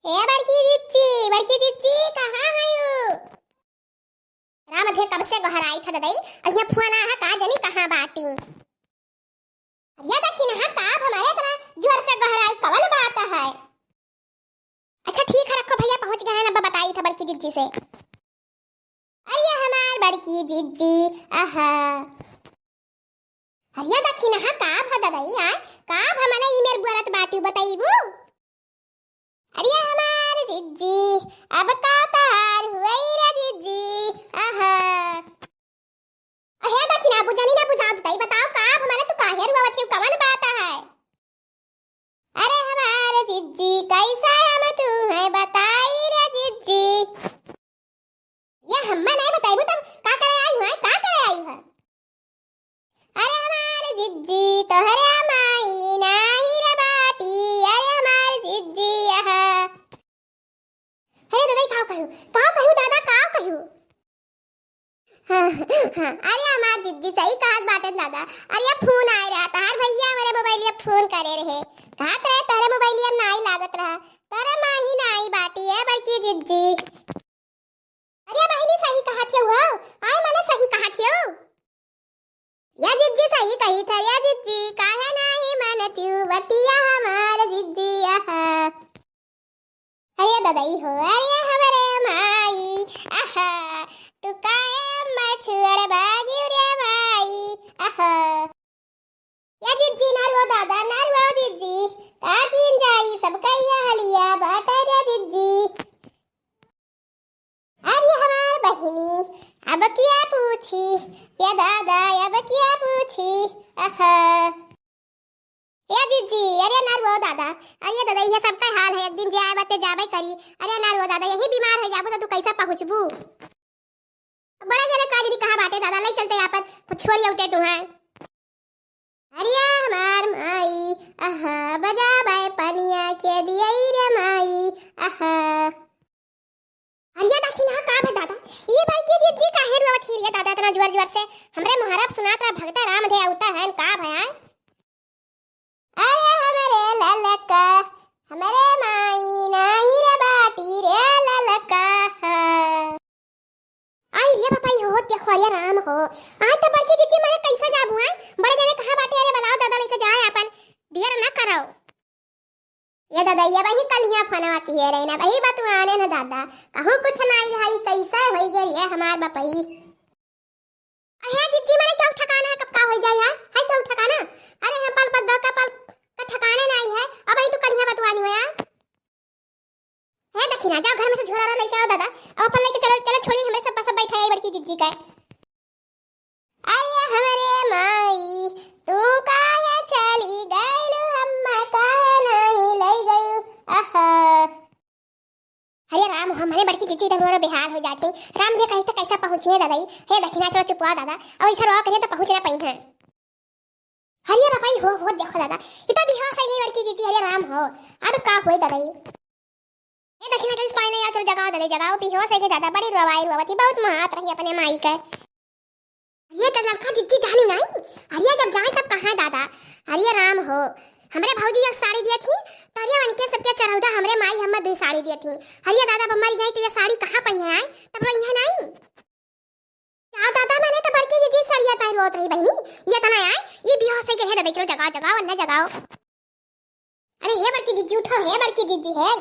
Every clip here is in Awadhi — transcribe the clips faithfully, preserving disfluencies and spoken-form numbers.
ए बड़की जिज्जी, बड़की जिज्जी, कहाँ हयू? राम धे कब से गोहराइत ह ददई, अउर हियाँ फोन आया है, का जनी कहाँ बाटी। अरे दखिनहा, का अब हमरे इतना जोर से गोहराई, कवन बात है? अच्छा ठीक है, रखो भइया, पहुँच गए हैं, अब बताइत ह बड़की जिज्जी से। अरे हमार बड़की जिज्जी, आहा। अरे दखिनहा, का भ ददई, आय? का भ मने ई मेर बोलत बाटी, बतइबू? अरे हमार जिज्जी, अब का तहार हुई रे जिज्जी, आहा। अहे दखिनहा, बुझनी ना बुझात ददई, बताओ का भ मने तू काहे रुआवत हयू, कवन बात है? अरे हमार जिज्जी, कैसा हम तुम्हें बताई रे जिज्जी। ये हम्मे नहीं बताइबू तब का करे आई हूँ, का करे आई हूँ? अरे हमार जिज्जी, तोहरे माई नाही रे बाटी, अरे हमार जिज्जी, आहा। अरे ददई, काव कहियो, काव कहियो दादा, काव कहियो? हाँ, हाँ, अरे हमार जिज्जी सही कहत बाटन दादा। अरे फोन आए रहा तहार भइया, हमरे मोबाइलिया फोन करे रहे, कहत रहे तोहरे मोबाइलिया में नाई लागत रहा, तोहरे माई नाही बाटी है बड़की जिज्जी। अरे बहिनी सही कहत हयू हो, आय मने सही कहत हयू। या जिज्जी सही कहित ह, या जिज्जी काहे नाही मनत्यू बतिया हमार जिज्जी, आहा। अरे ददई हो, अरे हमरे माई, आहा, तू काहे मछुअर बागियो रे माई, आहा। या जिज्जी ना रो दादा, ना रो जिज्जी, का कीन जाई, सबका इया हलिया बाटे रे जिज्जी। अरे हमार बहिनी, अब क्या पूछी, या दादा, अब क्या पूछी, आहा। ए जिज्जी, अरे ना रो दादा, अरे दादा, इहे सबका हाल है, एक दिन जे आए बाते जाबे करी। अरे ना रो दादा, यही बीमार हो जाबू तो तू कैसा पहुँचबू? बड़ा जने का जनी कहाँ बाटे दादा, लई चलते आपन, छोड़ी औते तू हैं। अरे हमार माई, आहा, बजाबे पनिया के दियई रे माई, आहा। अरे दखिनहा, का भे दादा, ई बड़की जिज्जी काहे रोवत ही रे दादा इतना जोर जोर से? हमरे मुहरा पे सुनात रहा, भगता राम धे अवता है, का भया? अरे हमरे ललका, हमरे माई नाही रे बाटी रे ललका। आई रे बापा, ई हो देखो, अरे राम हो। आय तो बड़की जिज्जी, मने कैसे जाबू, आय? बड़े जने कहाँ बाटे, अरे बुलाओ दादा, लेके जाए आपन, देर ना करो। ये दादा, ये वही कल हियाँ फोनवा किहे रही ना, वही बतुआने न दादा, कहूँ कुछ नाई भाई, कैसे होई गे रे हमार बपई। अहे जिज्जी, मने क्यों ठिकाना है, कब का होई जाए यार, है क्यों ठिकाना? अरे हम पल पल दो का पल का ठिकाने नाई है, अब वही तू कल हियाँ बतुआनी हो यार। हे दखिनहा, जाओ घर में से झोरा लेके आओ दादा, और अपन लेके चलो, चलो छोड़ी, हमरे सब, सब बैठा है बड़की जिज्जी का। अरे हमरे माई, तू काहे चली गइलू, हम्मा काहे नाही लई गइलू? आहा। अरे राम, हमरे बड़की जिज्जी इधर उधर बेहाल हो जाती। राम दे कहीं तो कैसा पहुँची है दादा ई? हे दखिनहा, चलो चुपवा दादा, और इधर और कहीं तो पहुँच ना पाई है। अरे बापा, ई हो, हो, देखो दादा, ई तो बेहोश होई गई बड़की जिज्जी, अरे राम हो, अब का होई दादा ई? ए दखिनहा, चल पानी ले आओ, चल जगाओ दादा, जगाओ, बेहोश होई गई दादा, बड़ी रोवाई रोवत ही, बहुत महात रही अपने माई के। अरे तो ललका जिज्जी जानी नाई, अरे जब जाए तब कहाँ दादा, अरे राम हो, हमरे भौजी एक साड़ी दिए थी, तो अरे उनके सबके चरौदा हमरे माई हम्मा दुई साड़ी दिए थी, अरे दादा अब मरी गई तो ये साड़ी कहाँ पई है, तब रही है नाई। का दादा, मने तो बड़की जिज्जी सड़िया ताई रोत रही बहिनी, ये तना आए, ये बेहोश होई गे है दादा, चलो जगाओ, जगाओ, अन्ना जगाओ। अरे हे बड़की जिज्जी उठो, हे बड़की जिज्जी, हे।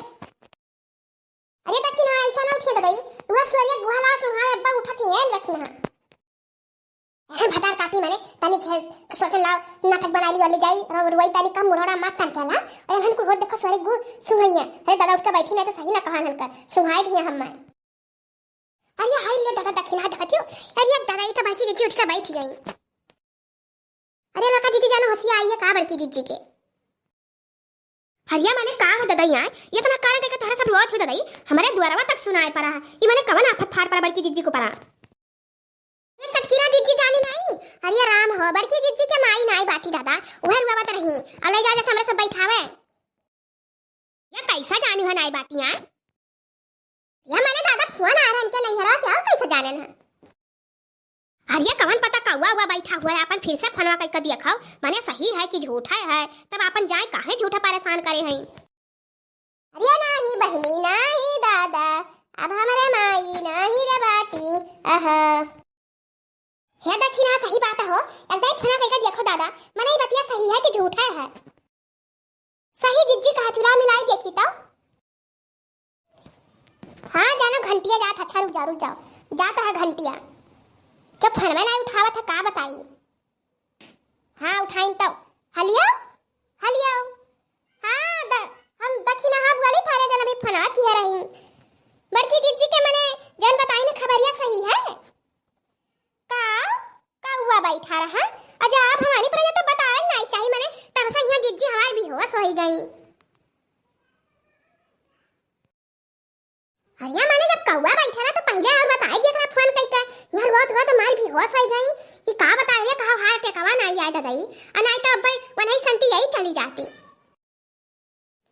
अरे दखिनहा, ऐसा ना उठिए दादा, वह सोरिया गुहाला सुहावे अब्बा उठत ही है दखिनहा। ए भतार काटी मने, तनी खेल, सोचन लाओ, नाटक बनाई ली वाली जाई, रो-, रोई तनी कम मुरोड़ा मार तन केला, अरे हन कुल होत देखो सोरी गु सुहाइया, अरे दादा उठ के बैठी नहीं तो सही ना कहा हन कर, सुहाई दिया हम मैं। अरे हाय रे दादा, दखिनहा देखतियो। अरे दादा, ई तो बड़की जिज्जी उठ के बैठ गई। अरे ललका जिज्जी जानो हंसिया आई है का बड़की जिज्जी के? अरे मने का हो दादा, यहाँ इतना काले देखे तोहरे सब रोत हो दादा, हमरे दुआरवा तक सुनाई पड़ा है। ई मने कवन आफत फाड़ पड़ा बड़की जिज्जी को पड़ा? ये चटकीरा जिज्जी जानी नाई? अरे राम हो, बड़की जिज्जी के माई नाई बाटी दादा, उहे रुआवत रही। अब ले जा, जा हमरे सब बैठावे। या कैसा जानी है नाई बाटी, आय? या मने दादा फोन आ रहा इनके नैहरा से, और कैसे जाने ना? अरे कवन पता कौआ उआ बैठा हुआ है, अपन फिर से फोनवा करके देखो, मने सही है कि झूठा है, तब अपन जाए काहे झूठा परेशान करे हैं। अरे नाही बहिनी, हो, एकदम फोन कइके देखो दादा, मने ई बतिया सही है कि झूठा है? सही जिज्जी कहा चुरा मिलाई देखी तो। हाँ, जानो घंटिया जात, अच्छा रुक जाओ, रुक जाओ, जात है घंटिया। क्यों फोन में नहीं उठावत है, का बताई? हाँ, उठाइन तो। हलियो, हलियो। हाँ, द-, हम दखिनहा बोली थारे जन अभी फोन किहे रही। बड़की जिज्जी के मने जन बताइन खबरिया सही है? का? कौआ बैठा रहा? अजा भवानी पर तो बताए नहीं चाहिए, मने तब से यहाँ जिज्जी हमार बेहोश होई गई। अरे मने जब कौआ बैठा रहा तो पहले और बताए दिया करा फोन कइके, यहाँ रोत रोत हमार बेहोश होई गई कि का बताए रे, कहा हार टेकवा नहीं आए ददई, और नहीं तो अब वनही संती यही चली जाती।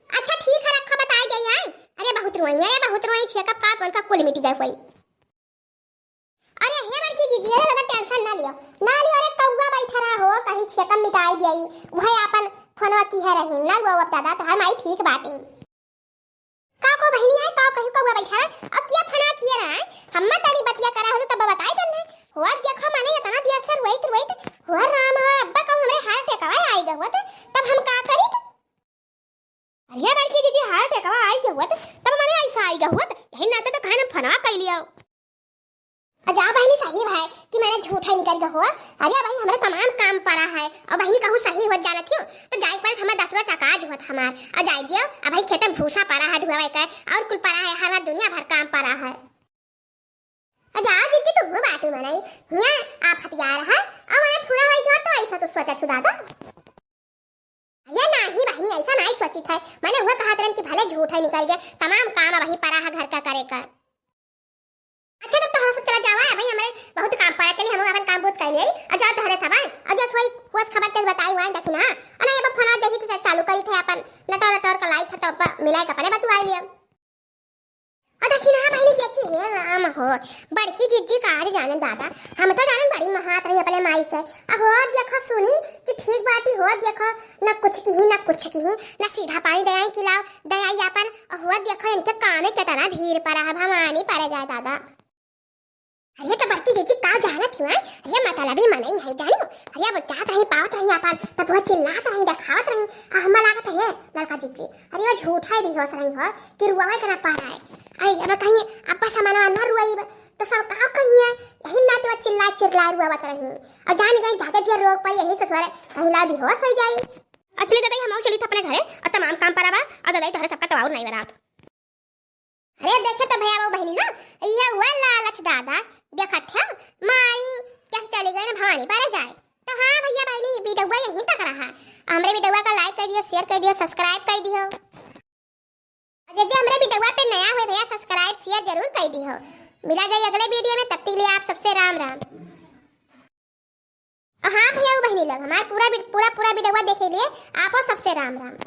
अच्छा ठीक है, रखा बताए दे आए। अरे बहुत रोई, अरे बहुत रोई, छेकब का उनका कुल मिट गए होई। अरे हे बड़की जिज्जी, अरे ज्यादा टेंशन ना लियो, ना लियो, अरे कौआ बैठा रहा हो, कहीं छेकब मिटाई दियाई, वह अपन फोनवा किहे रही, ना रो अब दादा, तोहार माई ठीक बाटे। का को बहिनी आए, का कहीं कौआ बैठा रहा, अब किया फोनवा किहे रहा है, हम मत तनी बतिया करा हो तब बताए तन्ने, हो अब देखो मने इतना देर से रोइत रोइत, हो राम हो, अब्बा कहूँ हमरे हार टेकवा आई गए होत, तब हम का करी? अरे बड़की जिज्जी, हार टेकवा आई गहुआ त, तब मने ऐसा आई गहुआ त, यही नाते तो कहन हम फोनवा कइ लियो। अजा बहिनी सही भाई कि मने झूठा निकल गहुआ। अरे भाई, हमरा तमाम काम परा है, और बहिनी कहूँ सही होत जानत हियो, तो जाए पर हमार दसरो चकाज होत हमार, और जाए दियो, अब भाई खेतन भूसा परा है ढुआवे के, और कुल परा है, हर हर दुनिया भर काम परा है। अजा जिज्जी, तू हूँ बाटू मनई, हियाँ आप हथियार है, और मने पूरा होई घर तो ऐसा तो सोचा छुदा दो। अरे नाही बहिनी, ऐसा नाही सोचित है, मने हुआ कहत रहन कि भले झूठा निकल गया, तमाम काम अब वही परा है घर का करे का। अच्छा तो तोहरा सब चला जावा है भाई, हमरे बहुत काम परा, चली हम अपन काम बहुत कर ले, और जाओ तोहरे सब, और जो सोई वो खबर तेज बताई हुआ है, देखी ना, और नहीं अब फोन देखी तो चालू करी थे अपन, नटोर नटोर का लाई था तो अब मिला के अपने बतुआई लिया। और दखिनहा बहिनी देखी, हे राम हो, बड़की जिज्जी का आज जानन दादा, हम तो जानन बड़ी महात रही अपने माई से। अहो देखो सुनी कि ठीक बाटी हो, देखो न कुछ किही, न कुछ किही, न सीधा पानी दयाई किलाओ, दयाई अपन, अहो देखो इनके कामे केतना भीड़ परा है, भवानी परे जाए दादा। अरे तो बड़की जिज्जी का जानत हुआ, अरे मतलबी मनई है जानी, अरे अब जात रही पावत रही अपन, तब वो चिल्लात रही, देखावत रही, आ हमें लागत है लड़का जिज्जी, अरे वो झूठा ही बेहोश रही हो कि रुआवे के ना पा रहा है। अरे अब कहीं अब सामान ना रुआई तो सब का कही है, यही ना तो चिल्ला चिल्ला रुआवत रही, और जान गई ज्यादा देर रोक पाई, यही से थोड़े कहीं ला बेहोश हो जाई। असली दादा हम चली थे अपने घरे और तमाम काम परा बा, और दादा तोहरे सबका तवाउर नहीं बरात। अरे देखे तो भैया वो बहिनी ना, ये हुआ लालच दादा, देखत है माई कैसे चली गई ना भवानी परे जाए। तो हाँ भैया बहिनी, वीडियो यहीं तक रहा। हमरे वीडियो का like कर दियो, share कर दियो, subscribe कर दियो। और यदि हमरे वीडियो पे नया हुए भैया, subscribe share जरूर कर दियो। मिला जाए अगले वीडियो में, तब तक के लिए आप सबसे राम राम। हाँ भैया वो बहिनी लोग, हमार पूरा वी-, पूरा, पूरा वीडियो देखे लिए आपो सबसे राम राम।